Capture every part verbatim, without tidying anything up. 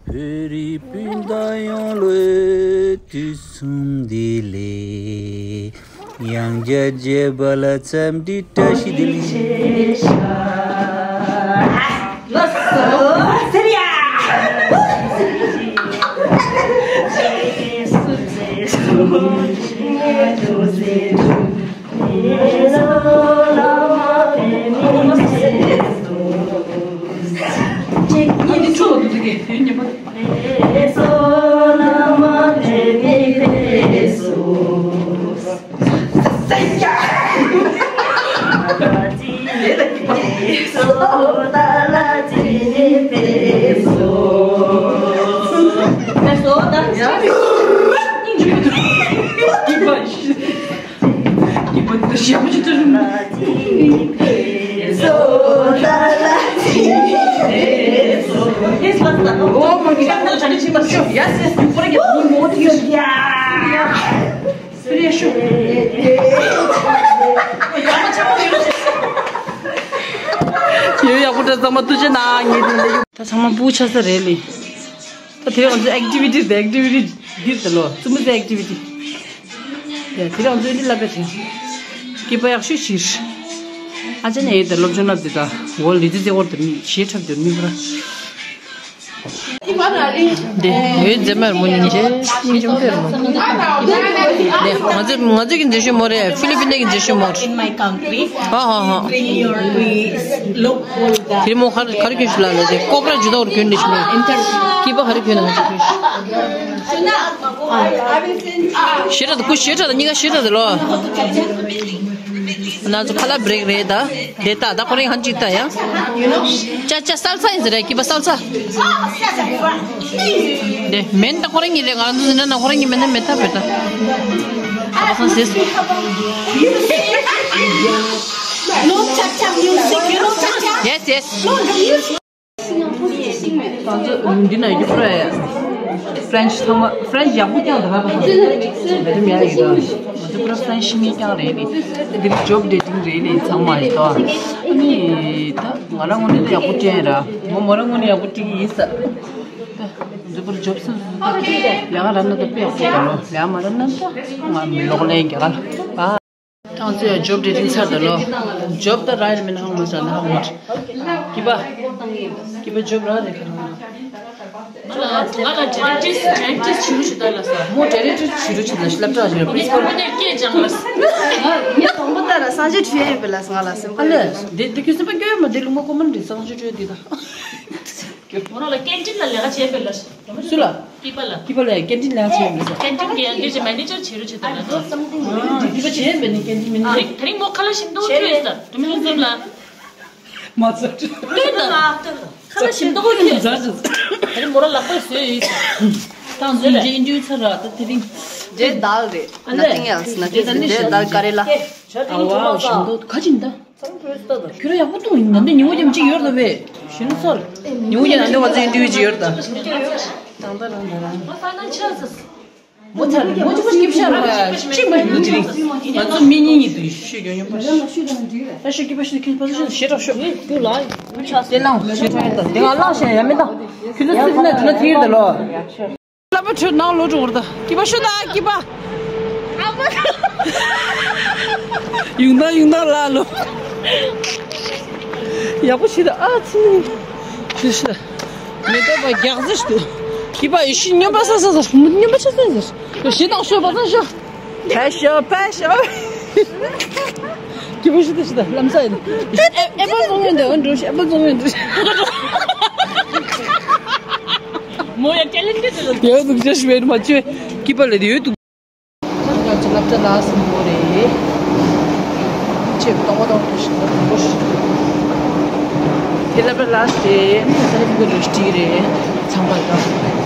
བོད་རིགས་སྤུན་ཟླ་ཡོངས་ལ་དུས་གསུམ་བདེ་ལེགས། ཡང་བསྐྱར་མཇལ་བ་ལ་འཚམས་འདྲི་བཀྲ་ཤིས་བདེ་ལེགས། ཡོད། ཡག་པོ་འདྲ། ཚང་མ་ཐུགས་རྗེ་གནང་། ངེད་དེ་འདྲ་ཡོད། ད་ཚང་མ་སྦུག་ཆགས་ས་རེད་ལེ། ད་དེ་རིང་ང་ཚོའི་ཨེག་ཊི་བི་ཊི་དེ། ཨེག་ཊི་བི་ཊི་འདིར་ད་ལོ་རྩུབ་མོ་ཟེར་ཨེག་ཊི་བི་ཊི། ཡ། དེ་རིང་ང་ཚོའི་འདི་བསླབ་པའི་དེ། སྐྱེས་པ་ཡག་ཤོས་ཕྱིར། ཨ་ཅག་ནས་ཡིན་ད། སློབ་སྦྱོང་བསླབ་དེ་ད་འོ་ལི་ཙི་ཙེ་བོར་དེ་ཞེ་འཁྲབ་དེ་མི་བུ་ར། དེ་ཡོད་མཛེས་མ་རི་མོ་ཉིན་བྱེད་སྙིང་རྗེ་མོ་དེ་རི་མོ། དེ་ང་ཚོ་ང་ཚོ་གི་མཛེས་ཤོས་མོ་རེད། ཧྥི་ལི་པིན་གི་མཛེས་ཤོས་མོ་རེད། ཧ་ཧ་ཧ། དེ་རི་མོ་ག་རེ་ག་རེ་གྱོན་ཤི་ལ་ལ་དེ་ཀོབ་ར་ཇུ་དོག་ར་གྱོན་ནི་ཤི་མོ། སྐྱེས་པ་ག་རེ་གྱོན་ན་ང་ཚོ་གྱོན་ཤི། ཞེ་དྲག་ད་ཁོ་ཞེ་དྲག་ད། གཉིས་ཀ་ཞེ་དྲག་ད་ལོ། ང་ཚོ་ཁ་ལག་བྷི་རེག་རེད་ད། དེ་ད་ད་ཁོ་རང་ཧན་ཅིག་ད་ཡ། ཅ་ཅ་སལ་ས་ཡིན་ཟེར་རེད། སྐྱེས་པ་སལ་ས། དེ་མེན་ད་ཁོ་རང་གི་རེད། ང་རང་ཚོ་འཛིན་གྲྭ་ནང་ཁོ་རང་གི་མེན་ན་མེད་ད་བེ་ད། ཨ་པ་སང་ཟེར་སོང་། No cha cha music, you know cha cha? Yes, yes. No, the music. ང་ཚོ་འདི་ན་ཡོད་པ་རེད། ཕ་རན་སི་ཚང་མ་ཕ་རན་སི་ཡག་པོ་རྐྱང་དང་ར་པ་དང་། བེ་ཏི་མ་ཡག་ཡོད་ད། ང་ཚོ་པུ་ར་ཕ་རན་སི་མི་རྐྱང་རེད་ནི། འདི་ལ་ཇོབ་ཌེ་ཊིང་རེད་ནི་ཚང་མ་ཡོད་ད། ཨ་ནི་ད་ང་རང་ངོས་ནས་ད་ཡག་པོ་སྤྲད་ར། མོ་མོ་རང་ངོས་ནས་ཡག་པོ་སྤྲད་ཀྱི་ཡིན་ས། ད་ང་ཚོ་པུ་ར་ཇོབ་སུ་སུ་ད་ལས་ཀ་རག་ན་ད་དཔེ་ཡག་པོ་ད་ལོ། ལས་ཀ་མ་རག་ན་ད་ང་མི་ལོག་ལེན་རྒྱག་ག་ལ། ད་ང་ཚོ་ཡང་ཇོབ་ཌེ་ཊིང་ཚར་ད་ལོ། ཇོབ་ད་རག་ཡིན་མིན་ཧ་གོ་མ་སོང་། ཧ་གོ་མ་སོང་། སྐྱིད་པ། སྐྱིད་པ་ཇོབ་རག་རེད་ཁ་ལོ། ང་ལ་ང་ལ་ཌི་རེག་ཊར་ཌི་རེག་ཊར་བྱེད་རོགས་བྱེད་ད་ལ་ས། མོ་ཌི་རེག་ཊར་བྱེད་རོགས་བྱེད་ད་ལ་སླབ་གྲྭ་བྱེད་རོགས། པི་རིན་སི་པལ་ནས་སྐད་སྦྱངས་ལ་ས། ངས་དང་པོ་ད་ལ་སངས་རྒྱས་ཁྲུས་ཡས་ཡིན་པས་ལ་ས། ང་ལ་སེམས་ཁ་ཨ་ལས། འདི་འདི་ཁྱོད་སེམས་པ་སྐྱོ་ཡོད་མ། འདི་ལུང་པ་ཀོ་མན་འདི་སངས་རྒྱས་ཁྲུས་འདི་ད། མོ་རང་ལ་ཀེན་ཊིན་ལ་ལས་ཀ་བྱས་པས་ལ་ས། སུ་ལ། སྐྱིད་པ་ལ། སྐྱིད་པ་ལ་ཀེན་ཊིན་ལས་བྱེད་མི་ས། ཀེན་ཊིན་གྱི་ཡང་འདི་ཅི་མེ་ནེ་ཇར་བྱེད་རོགས་བྱེད་དང་ལ་ས། སྐྱིད་པ་བྱེད་མེད་ནི་ཀེན་ཊིན་མི་ནི། དེ་རིང་དེ་རིང་མོ་ཁ་ལག་ཞིམ་མདོག་ཁྱོད་ཡིན་ས། དུ་མི་ལ་འཛོམས་ལ། མ་ཚར། ལྟོས་དང་། ཁ་ལག་ཞིམ་མདོག་ཁྱོད་ཡིན་ས། དེ་རིང་མོ་ར་ལག་པས་བཟོས་ཡོད་ས། ད་འཛིན་རྗེས་འདུས་ཚར་ར་ད་དེ་རིང་། རྗེས་དལ་རེད། Nothing else, nothing else. རྗེས་དལ་ག་རེ་ལ། ཨ་བ་ཞིམ་མདོག་ག་ཅིན་ད། ཁྱོད་རང་ཡག་པོ་འདུག་ཡིན་ན་འདི་ཉིན་མོ་རྒྱབ་ཅིག་ཡོད་ད་བས། ཞུ་ན་ཚར། ཉིན་མོ་རྒྱབ་ན་འདི་ང་ཚོའི་འདི་ཅིག་ཡོད་ད། དང་ད་རང་ད་རང་། མོ་ཚར་མོ་ཅིག་པ་སྐྱིད་ཤར་བ་ཅིག་མ་ཡོད་དེ་རིང་། ང་ཚོ་མི་གཉིས་གཉིས་དུ་ཤོད་ཡོང་ཡོང་པ། ད་ཤོད་སྐྱིད་པ་ཤོད་ཁྱིམ་པ་ཤོད་ཞེ་དྲག་ཤོད། དེ་ལངས་ཞེ་དྲག་ཡོད་ད། དེ་ང་ལངས་ཞེ་ཡ་མེད་ད། ཁྱོད་ཚོ་སུ་ན་དེ་ན་དེ་ཡོད་ད་ལོ། ལབ་པ་ཁྲོད་ནང་ལོག་འགྲོ་བར་ད། སྐྱིད་པ་ཤོད་ད་སྐྱིད་པ། ཡུང་དང་ཡུང་དང་ལ་ལོ། ཡག་པོ་ཤི་ད་ཨ་ཚི། ཤི་ཤི། མེ་ཏོག་པ་རྒྱག་ཟེར་ཞིག་འདུག་སྐྱིད་པ་ཡེ་ཤི་སྨྱོན་པ་ས་ས་ས་སྨྱོན་པ་ཆ་ས་ས། ཞི་དང་ཤོད་པ་ས་ཤོད། ཕེ་ཤོ་ཕེ་ཤོ། སྐྱིད་པོ་ཞིག་ཏུ་ཞིག་ཏུ་ལམ་སང་ཡིན། ཨེ་པལ་བཙོང་ཡོད་འདུག་འགྲོ་ཤི་ཨེ་པལ་བཙོང་ཡོད་འདུག་མོ་ཡ་ཊེ་ལེན་ཊེཌ་ལ། ཡོད་འདུག་ཅེས་ཤི་བའི་མ་བཅོས། སྐྱིད་པ་ལས་དེ་ཡོད་འདུག་ང་ཚོ་སློབ་གྲྭ་ལ་སོང་བོ་རེད། ཆེ་གཏོང་བ་གཏོང་དུ་ཞིག་ཏུ་མོ་ཤི། དེ་སློབ་གྲྭ་ལ་སོང་རེད། ས་རིམ་གི་རུ་སྟི་རེད། ཚང་པ་དང་།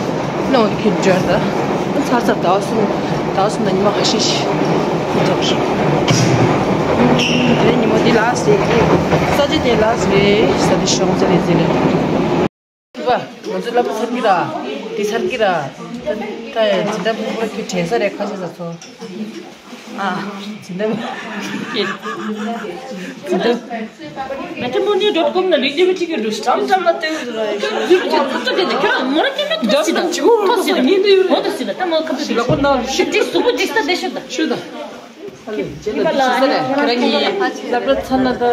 ནོ་ཁྱེད་འབྱོར་ད། ཚར་ཚར་ཟླ་བ་གསུམ། ཟླ་བ་གསུམ་དང་ཉི་མ་ཁ་ཤས་ཤིག་འགྲོ་ཤག་དེ་ཉིན་མོ་འདི་ལ་སེ་གི། ས་ཆ་དེ་ལ་སེ་ས་དེ་ཤོང་ཚེ་རེ་ཟེར་རེད། ཁྱི་པ། ང་ཚོ་སློབ་གྲྭ་ཚར་གི་ར། འདི་ཚར་གི་ར། ད་ད་ཡ་འཛིན་གྲྭ་ཕུག་པ་ཁྱོད་དྲན་ས་རེད་ཁ་ཤས་ས་ཚོ། ཨ། འཛིན་གྲྭ། འཛིན་གྲྭ། Matrimony dot com ལ་ལུས་འདྲེ་བ་གཅིག་གི་འགྲོ་སྤྲང་སྤྲང་ལ་ལྟོས་ཟེར་བ་ཡོད། ཡུལ་གྱི་ཚོགས་གཙོ་དེ་ནི་ཁྱོད་མོ་ར་སྐྱེ་མེད་ ཅི་དང་ཅི་གོ་ཐོ་སི་ད་ངེ་འདི་ཡོད་རེད། འོ་ད་སི་ད་ད་མོ་ཁ་ཏུ་ཞི་ལ་ཁོ་ན་ཞི་ཏི་སུ་བུ་ཏི་ས་དེ་ཤོད་ད་ཤོད་ད། ཁྱེད་ལ་ཁྱེད་ལ་ཁྱེད་ས་རེད། ཁྱེད་རང་གི་སློབ་གྲྭ་ཚར་ན་ད་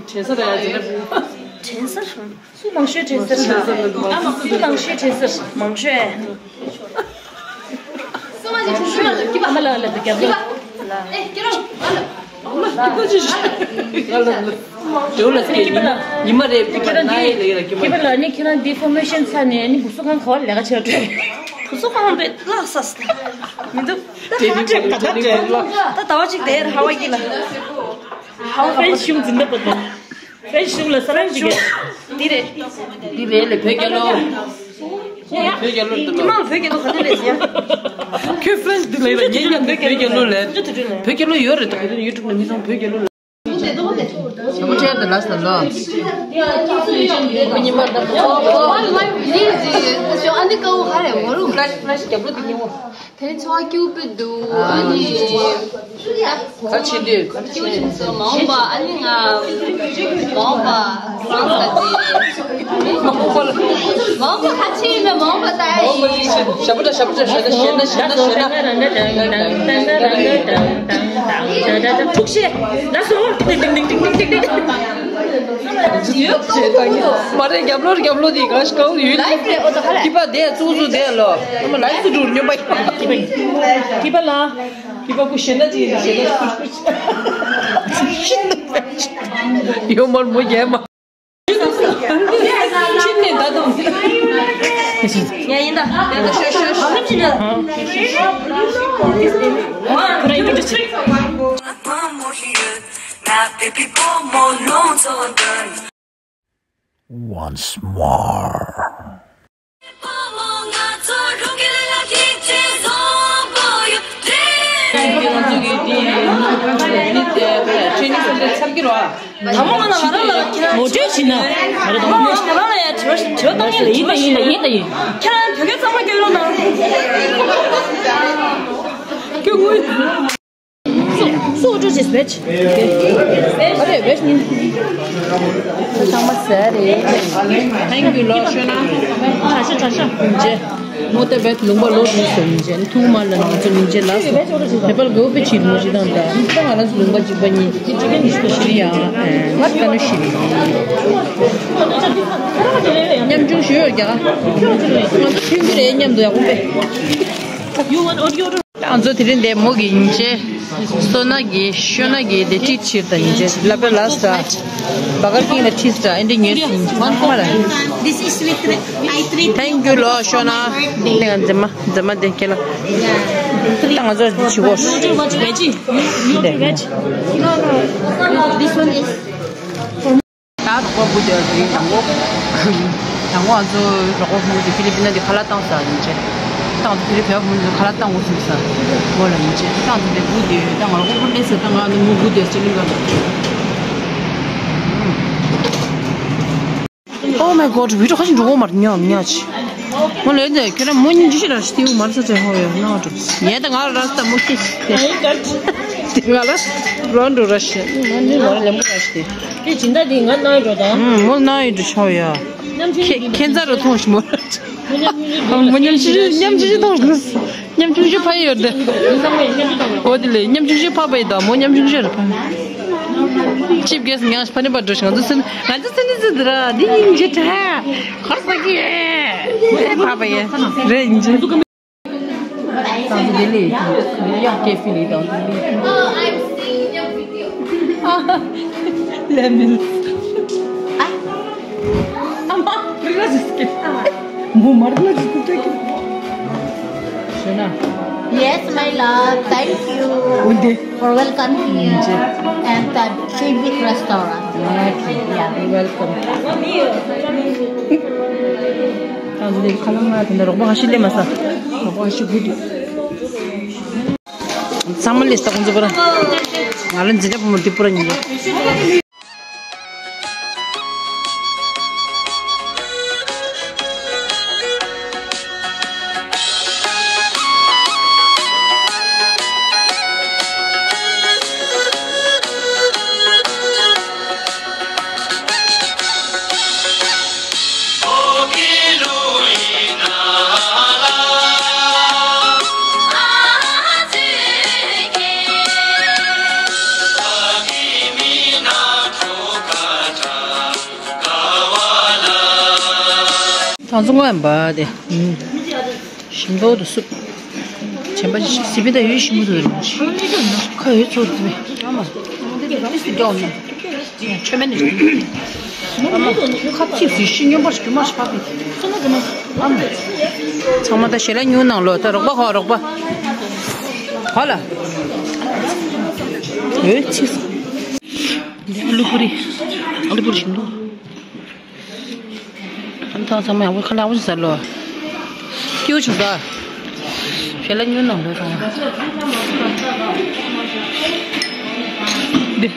དྲན་ས་རེད། ཡ་དེ་ལ་དྲན་ས་རེད། སུ་མང་ཤོས་དྲན་ས་རེད། སུ་མང་ཤོས་དྲན་ས་རེད། མང་ཤོས། སུ་མ་ཞིག་ཁྱོད་ཁྱོད་ཨ་མ་ལགས་ལ་དུ་རྒྱབ་ལ། ཨེ་ཁྱེད་རང་ཨ་ལ། ང་ལ་ལ། དེའུ་ལ་སྐད་ཉི་མ་ཉི་མ་རེ་ཁྱེད་རང་ཉི་མ་རེ་ལ་ཡིན་ལ་ཁྱེད་རང་ཁྱེད་རང་ལ་ནི་ཁྱེད་རང་ཌི་ཕོར་མེ་ཤན་ཚ་ནས་ནི་བུ་སུ་གང་ག་བ་ལས་ཀ་བྱེད་འགྲོ། བུ་སུ་གང་བས་ལ་ས་ས་མི་འདུག་ད་ཧ་ཅང་ད་ད་ད་ད་ད་ད་བ་ཅིག་དེར་ཧ་བ་ཡིན་ལ། ཧ་བ་ཧྥན་ཤུང་འཛིན་ད་པོ་དང་། ཧྥན་ཤུང་ལ་ས་རང་ཅིག་གི། འདི་རེད། འདི་རེད་ལས་བོད་རྒྱལ་ལོ། བོད་རྒྱལ་ལོ་འདི་མ། ཉི་མ་བོད་རྒྱལ་ལོ་ག་འདྲ་རེད་ཟེར། ཁྱོད་ཧྥན་འདི་ལས་ལ་ཉན་ཉན་འདི་བོད་རྒྱལ་ལོ་ལས། བོད་རྒྱལ་ལོ་ཡོད་རེད་ད། ཡུ་ཊུབ་ནས་མི་སོང་བོད་རྒྱལ་ལོ་ལས། ཞེ་པོ་ཁྲེལ་དུ་ལ་ས་ལོ། ཉི་མ་ད་ལོ། ཨ་ནི་ཀའོ་ཧ་རེ་འོ་རུ། ཕ་ལ་ཤི་ཕ་ལ་ཤི་རྒྱབ་ལོ་འདི་ཉེ་བོ། དེ་ཚོ་སྐྱུག་པོ་འདུག་ཨ་ནི། ག་ཆེ་འདི། སྐྱུག་ཆེན་སོ་མ་འོངས་པ་ཨ་ནི་ང་། མ་འོངས་པ་རང་ས་དེ། མ་འོངས་པ་ཁ་ཆེ་ཡིན་ན་མ་འོངས་པ་ད་ཡིན། ཞབས་པོ་ད་ཞབས་པོ་ད་ཞེ་ན་ཞེ་ན་ཞེ་ན་ཞེ་ན། ཐུགས་ཤེས་ལ་སོ། མ་རེད་རྒྱབ་ལོ་རྒྱབ་ལོ་དེ་ག་ཞིག་ག་ཡོད། ལའིབ་རེད་ཨོ་ད་ཧ་ལ། ཁྱི་པ་དེ་ཙུག་ཙུག་དེ་ལོ། ཨ་མ་ལའིབ་སུ་འགྲོ་ཉོ་པ། ཁྱི་པ་ལ། ཁྱི་པ་ཀུ་ཤེ་ན་ཅི་ཡིན་ཤེ་ན་སུ་འགྲོ། ཡོ་མར་མོ་རྒྱལ་མ། ཕྱིན་ནས་ད་དུང་། ཡ་ཡིན་ད་ཡ་ད་ཤོ་ཤོ་ཤོ། Once more. ངོ་སྤྲོད་བྱེད་ན། ང་རང་ལ་ཡ་དྲི་བ་དྲི་བ་བཏང་ཡས་ལ་ཡིན་ད་ཡིན་ད་ཡིན་ད་ཡིན། ཁྱེད་རང་བོད་སྐད་གཙང་མ་སྐྱོན་རོགས་གནང་། སྐྱོན་དངུལ། སུ་སུ་འགྲོ་ཅེས་བེད། ཨ་རེ་བེད་ཉིན། ཚང་མ་ཟ་རེད། Thank you ལོ་ཤོད་ན། དྲག་ཤ་དྲག་ཤ། ཡིན་ཅེ། མོ་ཏེ་བེད་ལུང་པ་ལོ་ཡིན་སོ་ཡིན་ཅེ་ཐུག་མ་ལ་ང་ཚོ་ཡིན་ཅེ་ལ་སོ། དེ་པར་གོ་པེ་ཆིར་མོ་ཅི་དང་ད་ང་རང་ཚོ་ལུང་པ་གཅིག་པ་ཉིད་ཀྱི་ཅི་ཀན་ཤི་ཡ་ང་ཀ་ནོ་ཤི་རི། ཉམ་ཆུང་ཞུ་ཡོད་རྒྱ་ག་ང་ཚོ་ཆུང་གི་རེད་མཉམ་དུ་ཡག་པོ་པེ། ང་ཚོ་དེ་རིང་འདིར་མོ་གི་ཡིན་ཅེ། སོ་ན་གི་ཤོ་ན་གི་དེ་ཁྲིད་ཕྱིར་དང་ཡིན་ཅེ་ལ་པེ་ལ་ས། བ་གར་ཀིང་ལ་ཁྲིད་ས་ཨེ་འདྲི་ཉོས་སུ་ཡིན་ཅེ་མ་ལ། This is with I treat. Thank you ལོ་ཤོ་ན། དེ་ང་འཛེམ་མ་འཛེམ་མ་དེ་ཁྱེད་ལ། ད་ང་ཚོ་ཆི་གོ། You want veggie? You, you want veggie? No, no. This one is ད་རོགས་པ་བུ་དེ་དེ་རིང་དང་པོ། དང་པོ་ང་ཚོ་རོགས་པ་བུ་དེ་ཧྥི་ལི་པིན་ན་དེ་ཁ་ལག་བཏང་ས་ཡིན་ཅེ། ད་ང་ཚོ་དེ་རིང་བོད་བུ་དེ་ཁ་ལག་བཏང་དགོས་ཟེར་ས། མོ་ལ་ཡིན་ཅེ་ད་ང་ཚོ་དེ་བུ་དེ་ད་ང་རོགས་པ་བུ་ལས་ཟེར་ད་ང་ནི་མོ་བུ་དེ་ཅི་ལིང་ག་ལ། Oh my god, video ཁ་ཅིག་འགྲོ་གོ་མར་ཉོ་ཉོ་ཅི། མོ་ལས་ནས་ཁྱོད་རང་མོ་སྙིང་རྗེ་ཞིག་ར་ཤི་ཏིའུ་མར་ས་ཅན་ཧོ་ཡོད་ན་འགྲོ། ཡས་ད་ང་ར་ར་སྟ་མོ་ཤི་སྟེ། ང་ལ་རོ་འགྲོ་ར་ཤི་ང་ནི་ང་ལ་ལེམ་པོ་ར་ཤི་སྟེ། དེ་སྦྱིན་བདག་དེ་ང་ན་ཡོད་འགྲོ་དང་། ཧུམ་མོ་ན་ཡོད་འགྲོ་ཆོ་ཡ། མཉམ་ཆུང་ཁྱེད་ཁྱེད་རྩ་རུ་མཐོང་ཤི་མོ་ར། མོ་མཉམ་ཆུང་མཉམ་ཆུང་མཐོང་ཤི། མཉམ་ཆུང་ཆུང་ཕ་ཡི་ཡོད་དེ། འོ་དེ་ལས་མཉམ་ཆུང་ཆུང་ཕ་ཕ་ཡི་དང་མོ་མཉམ་ཆུང་ཆུང་ར་ཕ། ཅིབ་གེས་ངས་ཕ་ནི་པ་འགྲོ་ཤི་ང་ཚོ་སེམས་ང་ཚོ་སེམས་ནི་ཟི་དི་ར་འདི་སྙིང་རྗེ་དྲ། ཁོར་ས་གི་ཕ་ཕ་ཡི་རེད་སྙིང་རྗེ། དང་དེ་ལས་ཡ་ཀེ་ཕི་ལི་དང་དེ་ལས། ལེ་མིན། ཨ་མ་རི་ལ་ཇི་སྐེ། མོ་མར་ལ་ཇི་སྐེ་ཏེ་ཀེ། ཤོད་ན། Yes, my love. Thank you འོན་ཏེ། for welcoming me and the Tribute Restaurant. Okay. Yeah. You're welcome. དང་འདི་ཁ་ལོ་ང་དེ་འདྲ་རོགས་པ་ཁ་ཤས་སླེབས་མ་ས། རོགས་པ་ཁ་ཤས་བུ་དེ། ཚང་མ་སླེབས་ས་ཁོང་ཚོ་པོ་ར། ང་ལ་འཛིན་གྲྭ་བུ་མོ་དེ་པོ་ར་ཉིན་རེ། ང་ཚོ་ངོ་ཡང་འབའ་དེ། ཞིམ་མདོག་ཏུ་སུབ། བྱམས་པ་ཞིག་སི་པི་ད་ཡོད་ཞིམ་མོ་དུ་རུང་ཞིག་ཁ་ཡོད་ཚོར་དུ་མེད། ཨ་མ། འདི་ག་ནི་སུ་རྒྱག་ནི། ཆོས་མེད་ནི། ཨ་མ། ཁ་ཚིག་སུ་ཤི་སྨྱོན་པ་ཞིག་རྒྱུ་མ་ཞིག་ཕ་པི། སུ་ན་གི་ན། ཨ་མ། ཚང་མ་ད་ཞལ་ལག་ཉོ་གནང་ལོ། ད་རོགས་པ་ཧོ་རོགས་པ། ཧོ་ལ། ཡོད་ཚིག་ཨ་ལུ་པུ་རི། ཨ་ལུ་པུ་རི་ཞིམ་མདོག་ཨ་ཐང་ཚང་མ་ཡག་པོ་ཁ་ལག་པོ་ཟ་ལོ། སྐྱིད་པོ་བྱུང་ད། ཞལ་ལག་ཉོ་གནང་ལོ་ཚང་མ། འདི།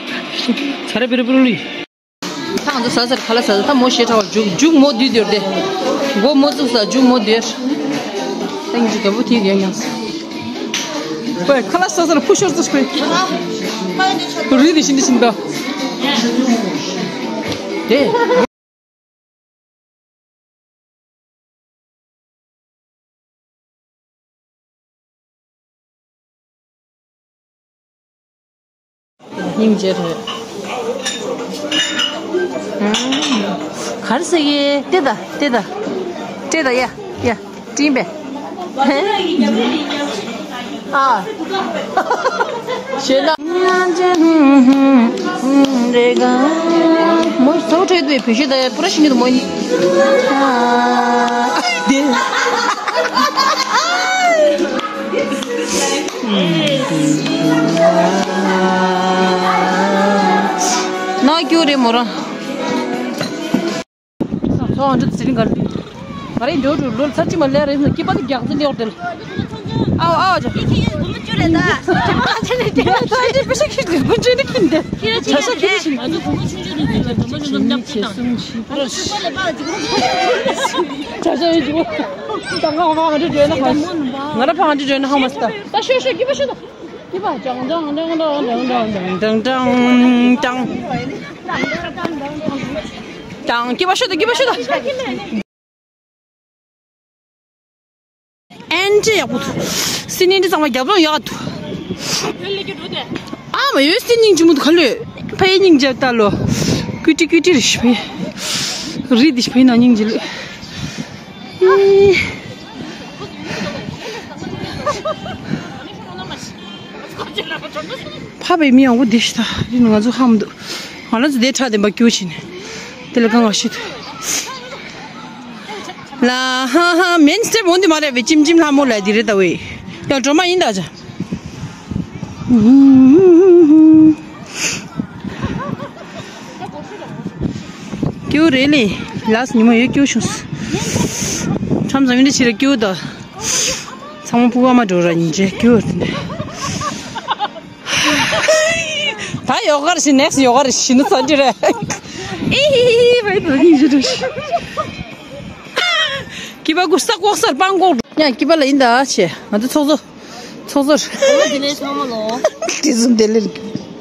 ཚ་ར་བི་རི་པུ་རུ་ལི། ད་ང་ཚོ་ཟ་ཟེར་ཁ་ལག་ཟ་ཟེར་ད་མོ་ཞེ་ཁྲ་བ་རྒྱུག་རྒྱུག་མོ་བསྡུས་སྡོད་དེ། མགོ་མོ་བཙུགས་ས་རྒྱུག་མོ་སྡོད། ད་ངེད་ཚོ་རྒྱལ་པོ་དེ་རྒྱག་མྱངས་སོ། ཁ་ལག་ཟ་ཟེར་ཕུ་ཤོར་ཙི་ཁོས། རི་དེ་བཞིན་དེ་བཞིན་ད། དེ། སྙིང་རྗེ་རེད། ག་རེ་ཟེར་གི་ཏེ་ད་ཏེ་ད་ཏེ་ད་ཡ་ཡ། སྤྲིན་པས། ཨ། ཞེ་ན། རེ་ག་མོ་སོ་ཁྲོད་པའི་བུ་ཤི་ད་པུ་ར་ཤི་ཉི་དུ་མོ་ནི། ཨ། དེ། ན་ཀྱུ་རེ་མོ་ར། ཚོགས་འདི་ཚེ་རིང་གར་འདི། ང་རེ་འགྲོ་འགྲོ་ལོ་ཚར་གཅིག་མ་ལས་རེད་ཟེར་སྐྱིད་པ་དེ་རྒྱག་ཚེ་ལེའོ་དེ། ཨའོ་ཨའོ་ཇ། ཁྱི་ཁྱི་བུ་མོ་ཅུ་རེད་ད། ཁྱི་མ་ཁྱི་ནི་ཁྱི་འདི། བུ་མོ་ཅུ་ནི་ཁྱི་འདི། ཁྱི་རེད་ཁྱི་རེད། ང་ཚོ་བུ་མོ་ཆུང་ཆུང་རེད་ཟེར་ལ་འཛམ་བུ་ཆུང་ཆུང་རེད་ཟེར་ལ་འཛམ་བུ་ཆུང་ཆུང་རེད་ཟེར་ལ། ཁྱི་ཁྱི་ཡོད་ཅིག་ད་ང་ང་ང་འདྲ་འདྲ་ན་ཧང་། ང་ར་ཕ་ང་འདྲ་འདྲ་ན་ཧང་མ་སི་ད། ད་ཤོད་ཤོད་སྐྱིད་པ་ཤོད་ད། སྐྱིད་པ། ཅང་ཅང་ཅང་ཅང་ཅང་ཅང་ཅང་། ཅང་སྐྱིད་པ་ཤོད་དང་སྐྱིད་པ་ཤོད་དང་། ཨེན་ཅི་ཡག་པོ་འདུག་སི་ནི་འདི་ཚང་མ་རྒྱབ་ལོགས་ཡག་འདུག་ཨ་མ་ཡོད་སི་སྙིང་རྗེ་མོ་འདུག་ག་ལོས། ཕ་ཡི་སྙིང་རྗེ་ལྟ་ལོ། ཀུ་ཏི་ཀུ་ཏི་རེ་ཞིག་ཕ་ཡི། རི་འདི་ཕ་ཡི་ན་སྙིང་རྗེ་ལོས། ཨི། ཕ་བའི་མི་ཡང་བོ་འདི་ཤི་ད་རི་ང་ཚོ་ཧམ་འདུག་ང་ལ་ཚོ་དེ་ཁྲག་ལྡན་པ་སྐྱུར་ཕྱིན་ནས་དེ་ལ་གང་ང་ཤི་ད། ལ་ཧ་ཧ་མེན་སི་ཊེབ་འོང་དུ་མ་རེད་བའི་ཅིམ་ཅིམ་ལྷ་མོ་ལ་འདི་རེད་ད་བའི་ཡང་སྒྲོལ་མ་ཡིན་ད་ཅ། སྐྱུར་རེད་ལེ། ལགས་ཉི་མ་ཡོད་སྐྱུར་བྱུང་། ཁྲམ་ཚང་མི་འདི་ཕྱི་ར་སྐྱུར་ད། ཚང་མ་ཕུ་བ་མ་འགྲོ་ར་ཉིན་བྱེད་སྐྱུར་དེ་འདྲ། ད་ཡོག་གར་ཞིག་next ཡོག་གར་ཞིག་ནི་ཚ་འདི་རེད། ཨི་ཧི་ཧི་ཧི་བའི་དུ་ཉིན་བྱེད་དུ། སྐྱིད་པ་ཀུ་ས་ཀོག་སར་པང་ཀོག་ཡང་སྐྱིད་པ་ལ་ཡིན་ད་ཆེ་ང་ཚོ་ཚོགས་གཙོ། ཚོགས་གཙོ། འོ་དེ་ལས་ཚང་མ་ལོ། དེ་ཚོ་དེ་ལས།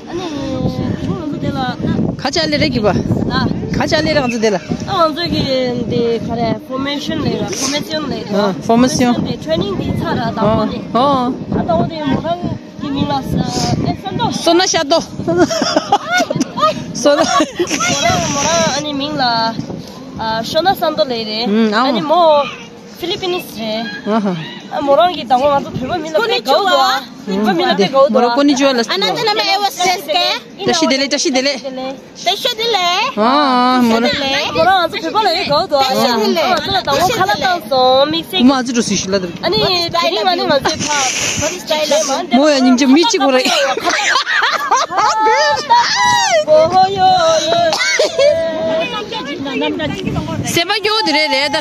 ཨ་ནི་ང་ཚོ་དེ་ལ་ན། ཁ་ཆ་ལེ་རེ་གི་པ། ན། ཁ་ཆ་ལེ་རེ་ང་ཚོ་དེ་ལ། ཨ་ང་ཚོ་གི་འདི་ག་རེ་ཕོར་མེ་ཤོན་ལེ་ར་ཕོར་མེ་སི་ཡོན་ལེ་ར། ཨ་ཕོར་མེ་སི་ཡོན། ཕོར་མེ་སི་ཡོན་དེ་ཊེ་རེ་ནིང་དེ་ཚར་ར་དང་པོ་ནི། ཨ་ཨ། ཨ་དང་པོ་དེ་མོ་རང་གི་མིང་ལ་ས་ཨེ་ས་འདོ། སོ་ན་ཤ་དོ། སོ་ན། མོ་རང་མོ་རང་ཨ་ནི་མིང་ལ་ཨ་ཤོ་ན་ས་འདོ་ལེ་རེ། ཨ་ཨ་ནི་མོ། ཧྥི་ལི་པི་ནིས་རེད། ཨ་ཧ། ཨ་མོ་རང་གི་དང་པོ་ང་ཚོ་བོད་པ་མི་ལ་དཔེ་དགའ་བོ་འདུག་ཨ། བོད་པ་མི་ལ་དཔེ་དགའ་བོ་འདུག་ཨ། ཀོ་ནི་ཅུ་ལ། ཨ་ན་ཏི་ན་མ་ཨེ་ཝ་སེ་སི་ཀེ། བཀྲ་ཤིས་བདེ་ལེགས། བཀྲ་ཤིས་བདེ་ལེགས། བཀྲ་ཤིས་བདེ་ལེགས། ཨ་ཨ་མོ་རང་། མོ་རང་ང་ཚོ་བོད་པ་ལ་དཔེ་དགའ་བོ་འདུག་ཨ། བཀྲ་ཤིས་བདེ་ལེགས། ང་ཚོ་ལ་དང་པོ་ཁ་ལག་བཏང་སོང་། དམིགས་བསལ་གྱི། མ་ཚོ་འགྲོ་སུ་ཞིག་ལ་འདུག་ཨ་ནི་དེ་རིང་ང་ནི་ང་ཚོའི་ཕ་མོ་ཡ་སྙིང་རྗེ་མི་གཅིག་པོ་རེད། སེམས་པ་སྐྱོ་དེ་རེད་རེད་ད།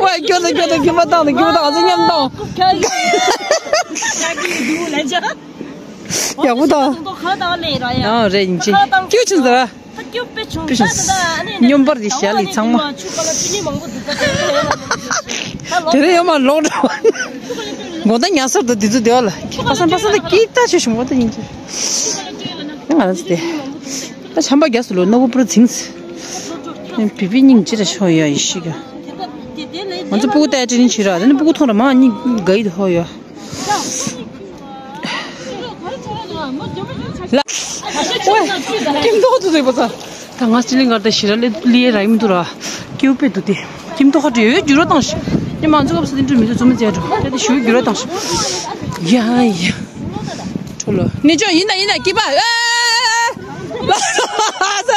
ཝེ་སྐྱོ་ད་སྐྱོ་ད་སྐྱོ་མ་བཏང་ད་སྐྱོ་མ་བཏང་ང་ཚོ་མཉམ་བཏང་། ཡག་པོ་ད། ཡང་རེད་ཡིན་ཅི། སྐྱོ་ཆུང་ཟེར། ད་སྐྱོ་དཔེ་བྱུང་། དཔེ་བྱུང་། ད་ད་ད་ཨ་ནི་ཉམས་པར་དེ་ཞལ་ལས་ཚང་མ། ད་ད་ཨ་ནི་ཉི་མ་ཆུ་པ་ལ་ཅི་ནི་མང་པོ་འདུག་ད་ད་ད་ད་ད་ལོ། དེ་རིང་ཡོད་མ་ལོག་འགྲོ་བ། དགོང་དག་ཉལ་སར་དུ་དེ་ཚོ་བསྡད་པ་ལ་ཁ་སང་པ་སང་ད་སྐྱིད་ད་ཆེ་བྱུང་བ་ད་ཡིན་ཅི། ང་རང་ཚོ་དེ་ད་བྱམས་པ་རྒྱ་སུ་ལོ་ནོར་བུ་པུ་ར་འཛིངས། བི་བི་སྙིང་ཅི་ར་ཤོ་ཡ་ཡི་ཤི་ག་ང་ཚོ་སྤུ་གུ་ཏའི་ཏྲི་ནི་ཆི་ར་དེ་ནི་སྤུ་གུ་ཐོང་ར་མ་གཉིས་ག་ཡི་དུ་ཧོ་ཡ། ལ། ཨོའི། ཀིམ་ཏོག་ཏུ་ཟེར་བ་ས། ད་ང་སི་ལིང་གར་ད་ཞི་ར་ལེ་ལི་ཡེ་ར་ཡིན་འདུག་ར། ཀེའུ་པེ་འདུག་སྟེ། ཀིམ་ཏོག་ཁ་བྲིས་ཡོད་འགྱུར་བ་བཏང་ཤི། ཉི་མ་ཚོ་སྐབས་སུ་དེ་འདྲ་མི་ཚོ་ཚོ་མི་བྱས་འགྲོ། ད་དེ་ཞུ་འགྱུར་བ་བཏང་ཤི། ཡ་ཡ། ཁྲོ་ལོ། ནི་ཅོ་ཡིན་ད་ཡིན་ད་སྐྱིད་པ། ཨེ། ལ་ས་ས་ས།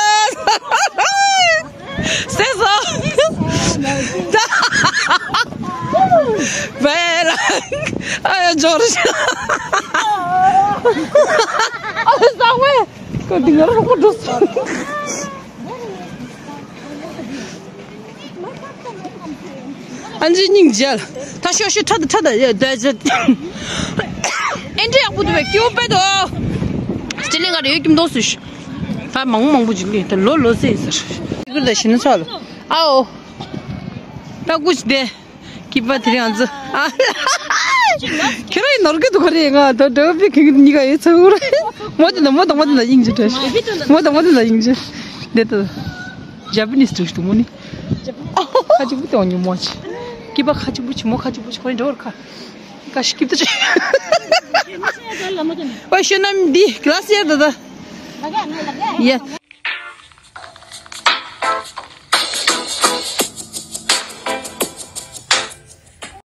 སེ་སོ། ད། བེ་ལ། ཨ་ཡ་ཇོར་ཇ། ཨ་ཡ་ས་ཝེ། ཀ་འདི་ང་རང་ཁོ་འགྲོ་སོང་། ཨན་ཇི་སྙིང་རྗེ། ད་ཤོ་ཤོ་ཁྲ་ད་ཁྲ་ད་ཡ་ད་ཇ། ཨེ་འདྲ་ཡག་པོ་འདུག་པས་ཀེའུ་པེ་དོ། སི་ལིང་གར་ཡོད་ཀིམ་ཏོག་སུ་ཤི། ད་མང་མང་པོ་ཅིག་ལས་ད་ལོ་ལོ་སེ་ཟེར། ཀུར་ད་ཤི་ན་ཚ་ལོ། ཨའོ། ད་ཀུ་ཅི་དེ། སྐྱིད་པ་དེ་རིང་ང་ཚོ། ཨ། ཁྱོད་རང་ཡིན་ནོར་གི་འདུག་ག་རེད། ང་ད་འདྲ་བོ་པི་ཁེ་གི་གཉིས་ཀ་ཡོད་ཚ་གུ་རེད། མོ་དེ་ན་མོ་དང་མོ་དེ་ན་དབྱིན་ཇི་འདྲ། མོ་དང་མོ་དེ་ན་དབྱིན་ཇི། དེ་ད། ཇ་པ་ནིས་འདྲ་ཞིག་འདུག་མོ་ནི། ཁ་ཅིག་པུ་དེ་འོ་ཉུ་མོ་ཆི། སྐྱིད་པ་ཁ་ཅིག་པུ་ཆི་མོ་ཁ་ཅིག་པུ་ཆི་ཁོ་རེ་འདྲ་བོར་ཁ། ཀ་ཤི་སྐྱིད་པ་ཆི། ཨོ་ཤོ་ནམ་འདི་གི་ལ་སི་ཡ་ད་ད། ཡ།